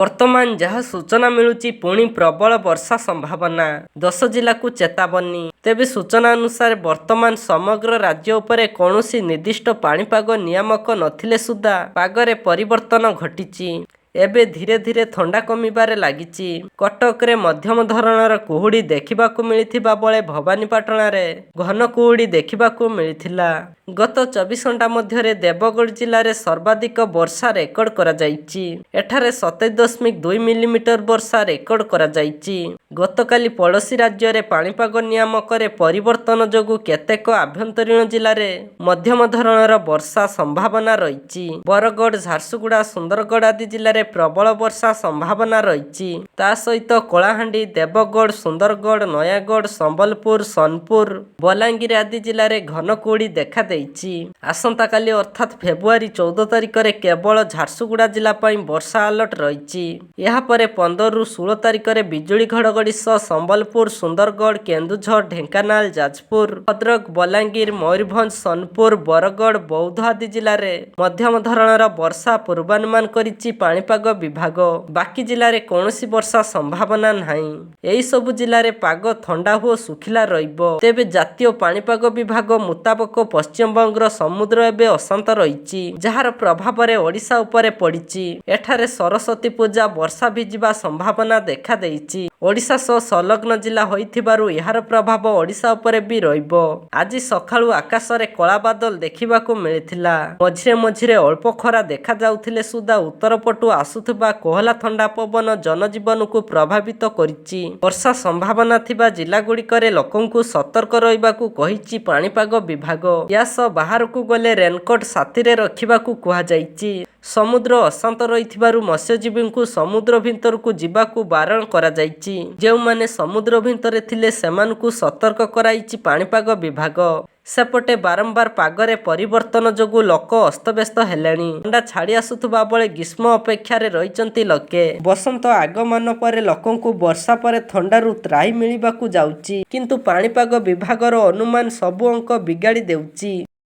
ବର୍ତ୍ତମାନ ଯାହା ସୂଚନା ମିଳୁଛି, ପୁଣି ପ୍ରବଳ ବର୍ଷା ସମ୍ଭାବନା। 10 ଜିଲ୍ଲାକୁ ଚେତାବନୀ। ତେବେ ସୂଚନା ଅନୁସାରେ, ବର୍ତ୍ତମାନ ସମଗ୍ର ରାଜ୍ୟ ଉପରେ କୌଣସି ନିର୍ଦ୍ଦିଷ୍ଟ ପାଣିପାଗ ନିୟାମକ ନଥିଲେ ସୁଦ୍ଧା ପାଗରେ ପରିବର୍ତ୍ତନ ଘଟିଛି। ଏବେ ଧୀରେ ଧୀରେ ଥଣ୍ଡା କମିବାରେ ଲାଗିଛି। କଟକରେ ମଧ୍ୟମ ଧରଣର କୁହୁଡ଼ି ଦେଖିବାକୁ ମିଳିଥିବା ବେଳେ ଭବାନୀପାଟଣାରେ ଘନ କୁହୁଡ଼ି ଦେଖିବାକୁ ମିଳିଥିଲା। ଗତ 24 ଘଣ୍ଟା ମଧ୍ୟରେ ଦେବଗଡ଼ ଜିଲ୍ଲାରେ ସର୍ବାଧିକ ବର୍ଷା ରେକର୍ଡ କରାଯାଇଛି। ଏଠାରେ 27.2 ମିଲିମିଟର ବର୍ଷା ରେକର୍ଡ କରାଯାଇଛି। ଗତକାଲି ପଡ଼ୋଶୀ ରାଜ୍ୟରେ ପାଣିପାଗ ନିୟାମକରେ ପରିବର୍ତ୍ତନ ଯୋଗୁଁ କେତେକ ଆଭ୍ୟନ୍ତରୀଣ ଜିଲ୍ଲାରେ ମଧ୍ୟମ ଧରଣର ବର୍ଷା ସମ୍ଭାବନା ରହିଛି। ବରଗଡ଼, ଝାରସୁଗୁଡ଼ା, ସୁନ୍ଦରଗଡ଼ ଆଦି ଜିଲ୍ଲାରେ ପ୍ରବଳ ବର୍ଷା ସମ୍ଭାବନା ରହିଛି। ତା ସହିତ କଳାହାଣ୍ଡି, ଦେବଗଡ଼, ସୁନ୍ଦରଗଡ଼, ନୟାଗଡ଼, ସମ୍ବଲପୁର, ସୋନପୁର, ବଲାଙ୍ଗୀର ଆଦି ଜିଲ୍ଲାରେ ଘନ କୁହୁଡ଼ି ଦେଖାଦେଇଛି। ଆସନ୍ତାକାଲି ଅର୍ଥାତ୍ ଫେବୃଆରୀ 14 ତାରିଖରେ କେବଳ ଝାରସୁଗୁଡ଼ା ଜିଲ୍ଲା ପାଇଁ ବର୍ଷା ଆଲର୍ଟ ରହିଛି। ଏହାପରେ 15ରୁ 16 ତାରିଖରେ ବିଜୁଳି ଘଡ଼ଘଡ଼ି ସହ ସମ୍ବଲପୁର, ସୁନ୍ଦରଗଡ଼, କେନ୍ଦୁଝର, ଢେଙ୍କାନାଳ, ଯାଜପୁର, ଭଦ୍ରକ, ବଲାଙ୍ଗୀର, ମୟୂରଭଞ୍ଜ, ସୋନପୁର, ବରଗଡ଼, ବୌଦ୍ଧ ଆଦି ଜିଲ୍ଲାରେ ମଧ୍ୟମ ଧରଣର ବର୍ଷା ପୂର୍ବାନୁମାନ କରିଛି ପାଣିପାଗ ବିଭାଗ। ବାକି ଜିଲ୍ଲାରେ କୌଣସି ବର୍ଷା ସମ୍ଭାବନା ନାହିଁ। ଏହି ସବୁ ଜିଲ୍ଲାରେ ପାଗ ଥଣ୍ଡା ଓ ଶୁଖିଲା ରହିବ। ତେବେ ଜାତୀୟ ପାଣିପାଗ ବିଭାଗ ମୁତାବକ, ପଶ୍ଚିମବଙ୍ଗର ସମୁଦ୍ର ଏବେ ଅଶାନ୍ତ ରହିଛି, ଯାହାର ପ୍ରଭାବରେ ଓଡ଼ିଶା ଉପରେ ପଡ଼ିଛି। ଏଠାରେ ସରସ୍ୱତୀ ପୂଜା ବର୍ଷା ଭିଜିବା ସମ୍ଭାବନା ଦେଖାଦେଇଛି। ଓଡ଼ିଶା ସହ ସଂଲଗ୍ନ ଜିଲ୍ଲା ହୋଇଥିବାରୁ ଏହାର ପ୍ରଭାବ ଓଡ଼ିଶା ଉପରେ ବି ରହିବ। ଆଜି ସକାଳୁ ଆକାଶରେ କଳା ବାଦଲ ଦେଖିବାକୁ ମିଳିଥିଲା। ମଝିରେ ମଝିରେ ଅଳ୍ପ ଖରା ଦେଖାଯାଉଥିଲେ ସୁଦ୍ଧା ଉତ୍ତର ପଟୁ ଆସୁଥିବା କୋହଲା ଥଣ୍ଡା ପବନ ଜନଜୀବନକୁ ପ୍ରଭାବିତ କରିଛି। ବର୍ଷା ସମ୍ଭାବନା ଥିବା ଜିଲ୍ଲାଗୁଡ଼ିକରେ ଲୋକଙ୍କୁ ସତର୍କ ରହିବାକୁ କହିଛି ପାଣିପାଗ ବିଭାଗ। ଏହାସହ ବାହାରକୁ ଗଲେ ରେନକୋଟ୍ ସାଥିରେ ରଖିବାକୁ କୁହାଯାଇଛି। ସମୁଦ୍ର ଅଶାନ୍ତ ରହିଥିବାରୁ ମତ୍ସ୍ୟଜୀବୀଙ୍କୁ ସମୁଦ୍ର ଭିତରକୁ ଯିବାକୁ ବାରଣ କରାଯାଇଛି। ଯେଉଁମାନେ ସମୁଦ୍ର ଭିତରେ ଥିଲେ, ସେମାନଙ୍କୁ ସତର୍କ କରାଇଛି ପାଣିପାଗ ବିଭାଗ। ସେପଟେ ବାରମ୍ବାର ପାଗରେ ପରିବର୍ତ୍ତନ ଯୋଗୁଁ ଲୋକ ଅସ୍ତବ୍ୟସ୍ତ ହେଲେଣି। ଥଣ୍ଡା ଛାଡ଼ି ଆସୁଥିବା ବେଳେ ଗ୍ରୀଷ୍ମ ଅପେକ୍ଷାରେ ରହିଛନ୍ତି ଲୋକେ। ବସନ୍ତ ଆଗମନ ପରେ ଲୋକଙ୍କୁ ବର୍ଷା ପରେ ଥଣ୍ଡାରୁ ତ୍ରାହି ମିଳିବାକୁ ଯାଉଛି। କିନ୍ତୁ ପାଣିପାଗ ବିଭାଗର ଅନୁମାନ ସବୁ ଅଙ୍କ ବିଗାଡ଼ି ଦେଉଛି।